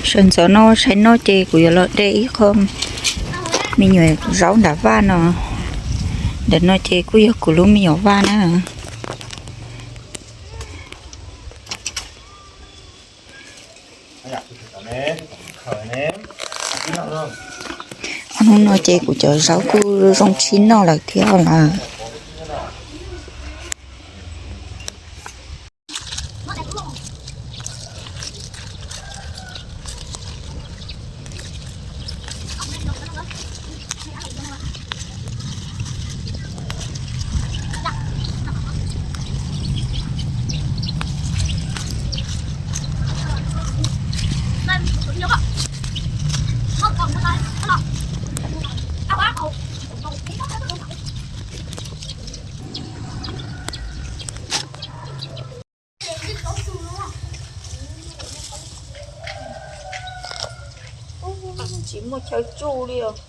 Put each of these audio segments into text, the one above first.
Sawv ntxov no saib no ces kuv yuav los de ib qho me nyuam zaub nram vaj no. Ntawm no ces kuj yog kuv lub me nyuam vaj na. Hnub no ces kuv cov zaub kuj zoo tshib noj lawm thiab lawm. Tsis muaj chaw tsuj li os.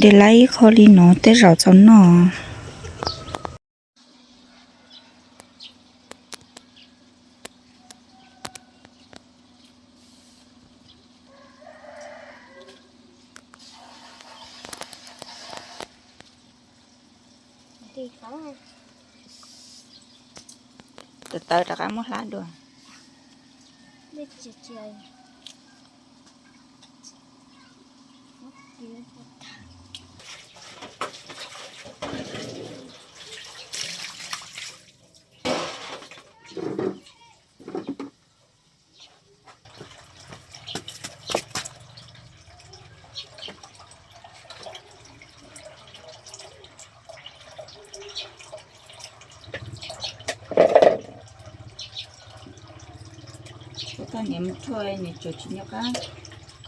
De lawm ib qho li no tej zaum txaus noj. Tawv tawv rov qab muab hlab dua. Koj niam mus tshuaj niam tseem tsis nco qab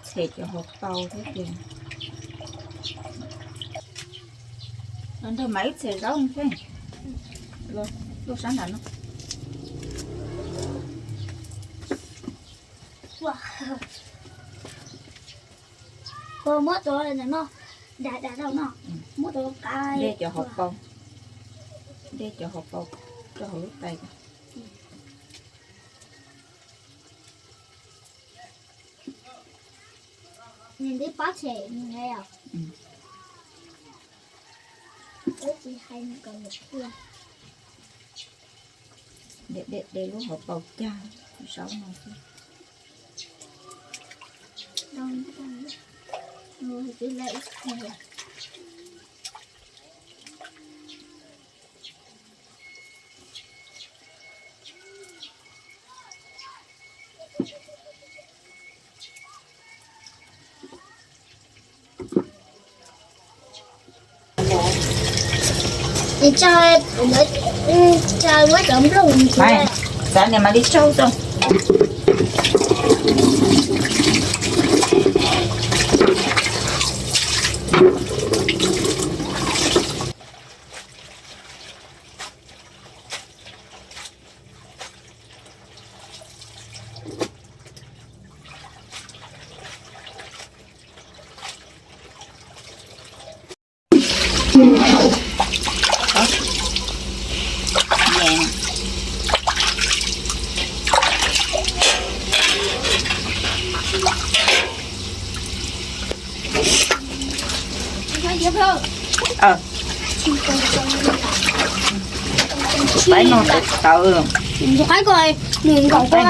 txhem cov hauv paus thiab tiag. Los nrog mas ib txhia zaub thiab. Los, los sab nram no. Muab cov no, da da rau no, muab cov qab, de cov hauv paus, de cov hauv paus rau hauv lub tais. Nws twb pab them nws os. Wb tsis hais nws kom nws tuaj. De, de, de lub hauv paus cag zaub no xwb. Txav niam mam li tsaug tso. Peb no tawv tawv. Qaib ko nws nkaum ko.